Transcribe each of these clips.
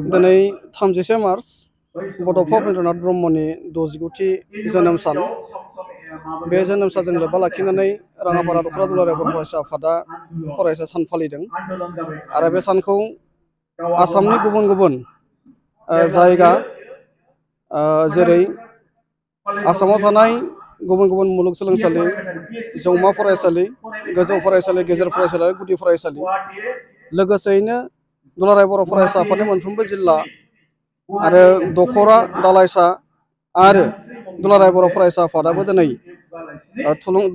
दिनै 30 मार्च बड'फा उपेन्द्रनाथ ब्रह्मनि 69थि जोनोम सान। बे जोनोम सानजों लोब्बा लाखिनानै राङापारा दख'रा दुलाराय बर' फरायसा आफादा फरायसा सान फालिदों आरो बे सानखौ आसामनि गुबुन गुबुन जायगा जेरै आसामाव थानाय गुबुन गुबुन मुलुगसोलोंसालि, जौमा फरायसालि, गोजौ फरायसालि, गेजेर फरायसालि आरो गुदि फरायसालि, लोगोसेयैनो दुलाराय बर' फरायसा आफादनि मोनफ्रोमबो जिल्ला आरो दख'रा, दालाइसा आरो दुलाराय बर' फरायसा आफादाबो दिनै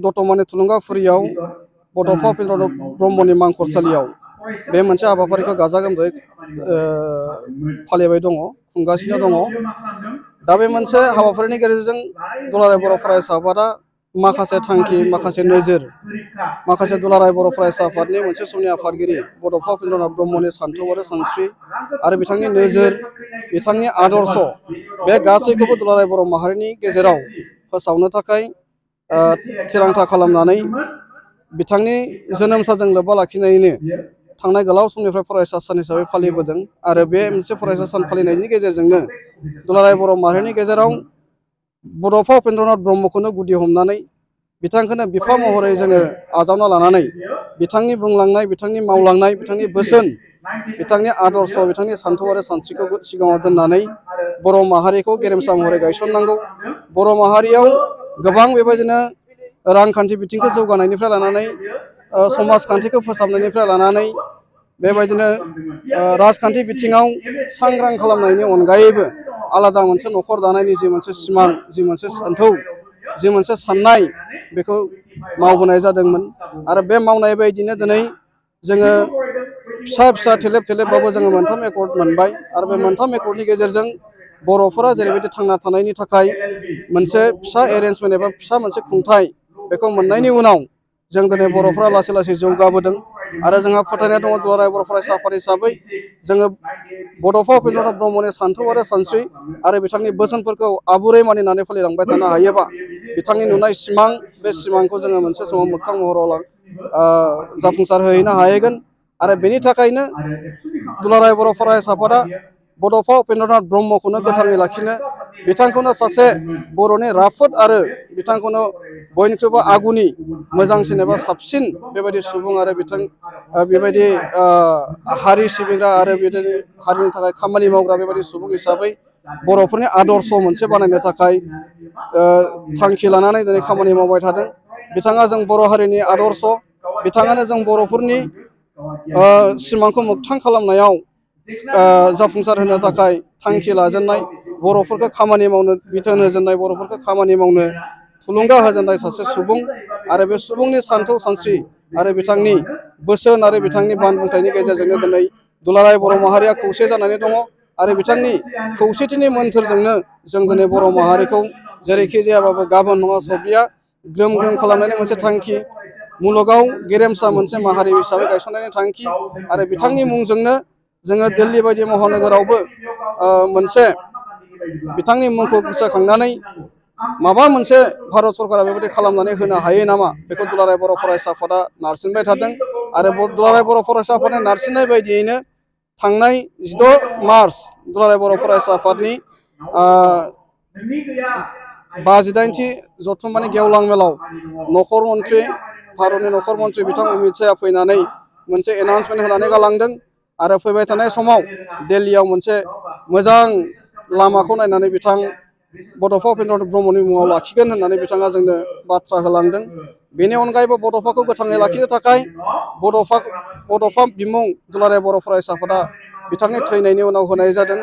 दतमानि थुलुंगाफुरियाव बड'फा उपेन्द्रनाथ ब्रह्मनि मांखरसालियाव बे मोनसे हाबाफारिखौ गाजा गोमजायै फालिबाय दङ, खुंगासिनो दङ। दा बे मोनसे हाबाफारिनि गेजेरजों दुलाराय बर' फरायसा आफादा माखासे थांखि, माखासे नोजोर, माखासे दुलाराय बर' फरायसा आफादनि मोनसे समनि आफादगिरि बड'फा उपेन्द्रनाथ ब्रह्मनि सान्थौ आरो सानस्रि आरो बिथांनि नोजोर, बिथांनि आदर्श, बे गासैखौबो दुलाराय बर' माहारिनि गेजेराव फोसावनो थाखाय थिरांथा खालामनानै बिथांनि जोनोम सानजों लोब्बा लाखिनानैनो थांनाय गोलाव समनिफ्राय फरायसा सान हिसाबै फालिबोदों आरो बे मोनसे फरायसा सान फालिनायनि गेजेरजोंनो दुलाराय बर' माहारिनि गेजेराव बड'फा उपेन्द्रनाथ ब्रह्मखौनो गुदि हमनानै बिथांखौनो बिफा महरै जोङो आजावना लानानै बिथांनि बुंलांनाय, बिथांनि मावलांनाय, बिथांनि बोसोन, बिथांनि आदर्श, बिथांनि सान्थौ आरो सानस्रिखौ सिगाङाव दोननानै बर' माहारिखौ गेरेमसा महरै गायसननांगौ। बर' माहारियाव गोबां बेबायदिनो रांखान्थि बिथिंखौ जौगानायनिफ्राय लानानै समाजखान्थिखौ फोसाबनायनिफ्राय लानानै बेबायदिनो राजखान्थि बिथिङाव सांग्रां खालामनायनि अनगायैबो आलादा मोनसे न'खर दानायनि जि मोनसे सिमां, जि मोनसे सान्थौ, जि मोनसे साननाय, बेखौ मावबोनाय जादोंमोन आरो बे मावनाय बायदिनो दिनै जोङो फिसा फिसा थेलेब थेलेबबाबो जोङो मोनथाम एकर्ड मोनबाय आरो बे मोनथाम एकर्डनि गेजेरजों बर'फोरा जेरैबायदि थांना थानायनि थाखाय मोनसे फिसा एरेन्जमेन्ट एबा फिसा मोनसे खुंथाय बेखौ मोननायनि उनाव जों दिनै बर'फोरा लासै लासै जौगाबोदों आरो जोंहा फोथायनाय दङ दुलाराय बर' फरायसा आफाद हिसाबै जोङो बड'फा उपेन्द्रनाथ ब्रह्मनि सान्थौ आरो सानस्रि आरो बिथांनि बोसोनफोरखौ आबुरै मानिनानै फालिलांबाय थानो हायोबा बिथांनि नुनाय सिमां, बे सिमांखौ जोङो मोनसे समाव मोगथां महराव जाफुंसार होहैनो हाहैगोन आरो बेनि थाखायनो दुलाराय बर' फरायसा आफादा बड'फा उपेन्द्रनाथ ब्रह्मखौनो गोथाङै लाखिनो, बिथांखौनो सासे बर'नि राफोद आरो बिथांखौनो बयनिख्रुइबो आगुनि मोजांसिन एबा साबसिन बेबायदि सुबुं आरो बिथां बेबायदि हारि सिबिग्रा आरो बिदिनो हारिनि थाखाय खामानि मावग्रा बेबायदि सुबुं हिसाबै बर'फोरनि आदर्श मोनसे बानायनो थाखाय थांखि लानानै दिनै खामानि मावबाय थादों। बिथाङा जों बर' हारिनि आदर्श, बिथाङानो जों बर'फोरनि सिमांखौ मोगथां खालामनायाव जाफुंसार होनो थाखाय थांखि लाजेननाय, बर'फोरखौ खामानि मावनो बिथोन होजेननाय, बर'फोरखौ खामानि मावनो थुलुंगा होजेननाय सासे सुबुं आरो बे सुबुंनि सान्थौ सानस्रि आरो बिथांनि बोसोन आरो बिथांनि बानबुंथायनि गेजेरजोंनो दिनै दुलाराय बर' माहारिया खौसे जानानै दङ आरो बिथांनि खौसेथिनि मोन्थोरजोंनो जों दिनै बर' माहारिखौ जेरैखि जायाबाबो गाबोन नङा सबिया ग्रोम ग्रोम खालामनायनि मोनसे थांखि, मुलुगाव गेरेमसा मोनसे माहारि हिसाबै गायसननायनि थांखि आरो बिथांनि मुंजोंनो जोङो दिल्ली बायदि महानोगोरावबो मोनसे बिथांनि मुंखौ गोसोखांनानै माबा मोनसे भारत सरकारा बेबायदि खालामनानै होनो हायो नामा, बेखौ दुलाराय बर' फरायसा आफादा नारसिनबाय थादों आरो दुलाराय बर' फरायसा आफादनि नारसिननाय बायदियैनो थांनाय 16 मार्च दुलाराय बर' फरायसा आफादनि 58थि जथुम्मानि गेवलां मेलाव नखर मन्थ्रि, भारतनि नखर मन्थ्रि बिथां अमित शाहआ फैनानै मोनसे एनाउन्समेन्ट होनानै गालांदों आरो फैबाय थानाय समाव दिल्लीयाव मोनसे मोजां लामाखौ नायनानै बिथां बड'फा उपेन्द्रनाथ ब्रह्मनि मुङाव लाखिगोन होननानै बिथाङा जोंनो बाथ्रा होलांदों। बेनि अनगायैबो बड'फाखौ गोथाङै लाखिनो थाखाय बड'फा बिमुं दुलाराय बर' फरायसा आफादा बिथांनि थैनायनि उनाव होनाय जादों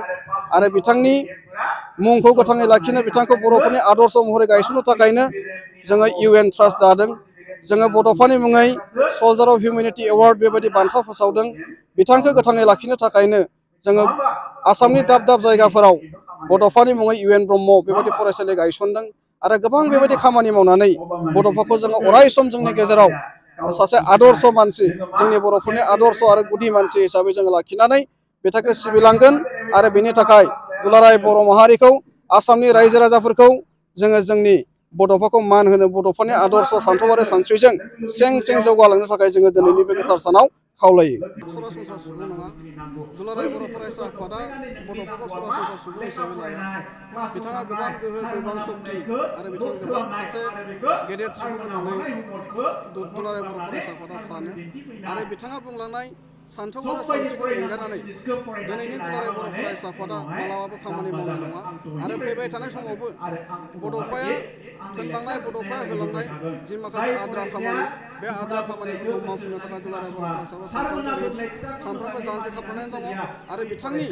आरो बिथांनि मुंखौ गोथाङै लाखिनो, बिथांखौ बर'फोरनि आदर्श महरै गायसननो थाखायनो जोङो UN ट्रास्ट दादों। जोङो बड'फानि मुङै सल्जार अफ हिउमेनिटि एवार्ड बेबायदि बान्था फोसावदों। बिथांखौ गोथाङै लाखिनो थाखायनो जोङो आसामनि दाब दाब जायगाफोराव बड'फानि मुङै UN ब्रह्म बेबायदि फरायसालि गायसनदों आरो गोबां बेबायदि खामानि मावनानै बड'फाखौ जोङो अराय सम जोंनि गेजेराव सासे आदर्श मानसि, जोंनि बर'फोरनि आदर्श आरो गुदि मानसि हिसाबै जोङो लाखिनानै बिथांखौ सिबिलांगोन आरो बेनि थाखाय दुलाराय बर' माहारिखौ, आसामनि रायजो राजाफोरखौ जोङो जोंनि बड'फाखौ मान होनो, बड'फानि आदर्श सान्थौ आरो सानस्रिजों स्रें स्रें जौगालांनो थाखाय जोङो दिनैनि बे गोथार सानाव खावलायो। सरासनस्रा सुबुं नङा, दुलाराय बर' फरायसा आफादा बड'फाखौ सरासनस्रा सुबुं हिसाबै लाया। बिथाङा गोबां गोहो, गोबां शक्ति आरो बिथाङा गोबां सासे गेदेर सुबुं होननानै दुलाराय बर' फरायसा आफादा सानो आरो बिथाङा बुंलांनाय सान्थौ आरो सानस्रिखौ एंगारनानै दिनैनि दुलाराय बर' फरायसा आफादा मालाबाबो खामानि मावनाय नङा आरो फैबाय थानाय समावबो बड'फाया थोनलांनाय, बड'फाया होलांनाय जि माखासे आद्रा खामानि, बे आद्रा खामानिफोरखौ मावफुंनो थाखाय दुलाराय बर' फरायसा आफादा सानफ्रोमबो रेडि, सानफ्रोमबो जानजि खाफ्रानानै दङ आरो बिथांनि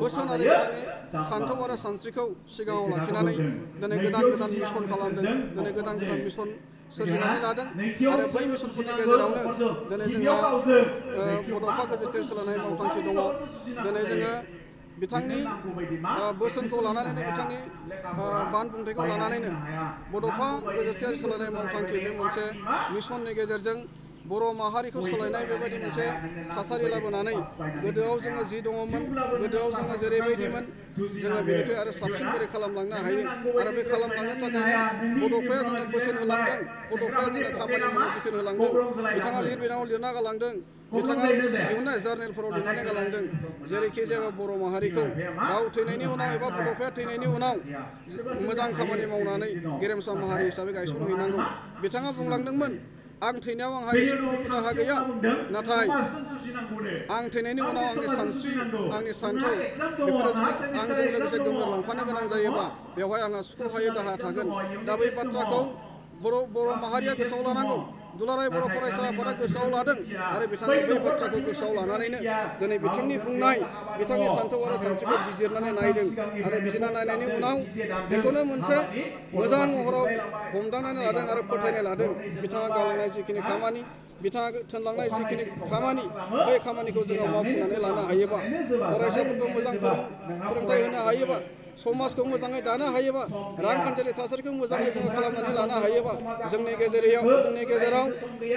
बोसोन आरो बिथांनि सान्थौ आरो सानस्रिखौ सिगाङाव लाखिनानै दिनै गोदान गोदान मिशन खालामदों, दिनै गोदान गोदान मिशन सोरजिनानै लादों आरो बै मिशनफोरनि गेजेरावनो दिनै जोंहा बड'फा गेजेरजों सोलायनाय मावथांखि दङ। दिनै जोङो बिथांनि बोसोनखौ लानानैनो, बिथांनि बानबुंथायखौ लानानैनो बड'फा गेजेरजों सोलायनाय मावथांखि बे मोनसे मिशननि गेजेरजों बर' माहारिखौ सोलायनाय बेबायदि मोनसे थासारि लाबोनानै गोदोआव जोङो जि दङमोन, गोदोआव जोङो जेरैबायदिमोन जोङो बेनिफ्राय आरो साबसिन बोरै खालामलांनो हायो आरो बे खालामलांनो थाखायनो बड'फाया जोंनो बोसोन होलांदों, बड'फाया जोंनो खामानि मावनो बिथोन होलांदों, बिथाङा लिरबिदाङाव लिरना गालांदों, बिथाङा दिहुननाय जार्नेलफोराव लिरनानै गालांदों जेरैखि जाया बर' माहारिखौ गाव थैनायनि उनाव एबा बड'फाया थैनायनि उनाव मोजां खामानि मावनानै गेरेमसा माहारि हिसाबै गायसनहैनांगौ। बिथाङा बुंलांदोंमोन, आं थैनायाव आंहा एसेबो दुखु दाहा गैया, नाथाय आं थैनायनि उनाव आंनि सानस्रि, आंनि सान्थौ बेफोरो आंजों लोगोसे गोमोरलांफानो गोनां जायोबा बेवहाय आंहा सुखुहायै दाहा थागोन। दा बै बाथ्राखौ बर' माहारिया गोसोआव लानांगौ। दुलाराय बर' फरायसा आफादा गोसोआव लादों आरो बिथांनि बै बाथ्राखौ गोसोआव लानानैनो दिनै बिथांनि बुंनाय, बिथांनि सान्थौ आरो सानस्रिखौ बिजिरनानै नायदों आरो बिजिरना नायनायनि उनाव बेखौनो मोनसे मोजां महराव हमदांनानै लादों आरो फोथायनाय लादों। बिथाङा गालांनाय जिखिनि खामानि, बिथाङा थोनलांनाय जिखिनि खामानि, बै खामानिखौ जोङो मावफुंनानै लानो हायोबा, फरायसाफोरखौ मोजां फोरोंथाइ होनो हायोबा, समाजखौ मोजाङै दानो हायोबा, रांखान्थियारि थासारिखौ मोजाङै जोङो खालामनानै लानो हायोबा, जोंनि गेजेराव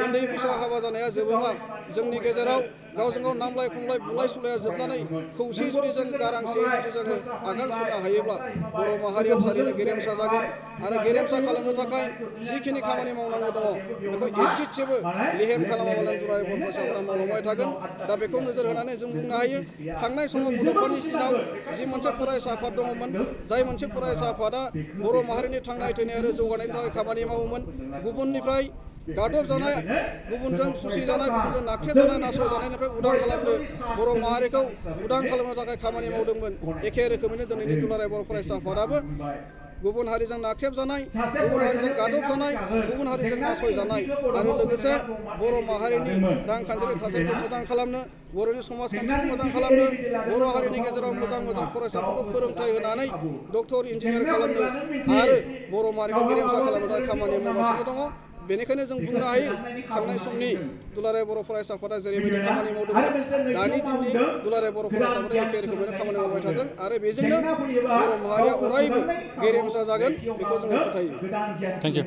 उन्दै बैसोआव हाबा जानाया जोबोबा, जोंनि गेजेराव गावजों गाव नांलाय खमलाय बुलाय सुलाया जोबनानै खौसेयै जुदि जों गारांसेयै जुदि जोङो आगान सुरनो हायोब्ला बर' माहारिया थारैनो गेरेमसा जागोन आरो गेरेमसा खालामनो थाखाय जिखिनि खामानि मावनांगौ दङ बेखौ एसेबो लेहेम खालामाबानो दुलाराय बर' फरायसाफोरा मावलांबाय थागोन। दा बेखौ नोजोर होनानै जों बुंनो हायो, थांनाय समाव बड'फानि दिनाव जि मोनसे फरायसा आफाद दङमोन, जाय मोनसे फरायसा आफादा बर' माहारिनि थांनाय थैनाय आरो जौगानायनि थाखाय खामानि मावोमोन, गुबुननिफ्राय गादब जानाय, गुबुनजों सुसि जानाय, गुबुनजों नाख्रेबजानाय, नासयजानायनिफ्राय उदां खालामनो, बर' माहारिखौ उदां खालामनो थाखाय खामानि मावदोंमोन। एखे रोखोमैनो दिनैनि दुलाराय बर' फरायसा आफादाबो गुबुन हारिजों नाख्रेबजानाय, गुबुन हारिजों गादब जानाय, गुबुन हारिजों नासयजानाय आरो लोगोसे बर' माहारिनि रांखान्थियारि थासारिखौ मोजां खालामनो, बर'नि समाजखान्थिखौ मोजां खालामनो, बर' हारिनि गेजेराव मोजां मोजां फरायसाफोरखौ फोरोंथाइ होनानै डक्टर, इन्जिनियार खालामनो आरो बर' माहारिखौ गेरेमसा खालामनो थाखाय खामानि मावगासिनो दङ। बेनिखायनो जों बुंनो हायो, थांनाय समनि दुलाराय बर' फरायसा आफादा जेरैबायदि खामानि मावदोंमोन, दानि दिननि दुलाराय बर' फरायसा आफादा एखे रोखोमैनो खामानि मावबाय थादों आरो बेजोंनो बर' माहारिया अरायबो गेरेमसा जागोन बेखौ जोङो फोथायो। Thank you.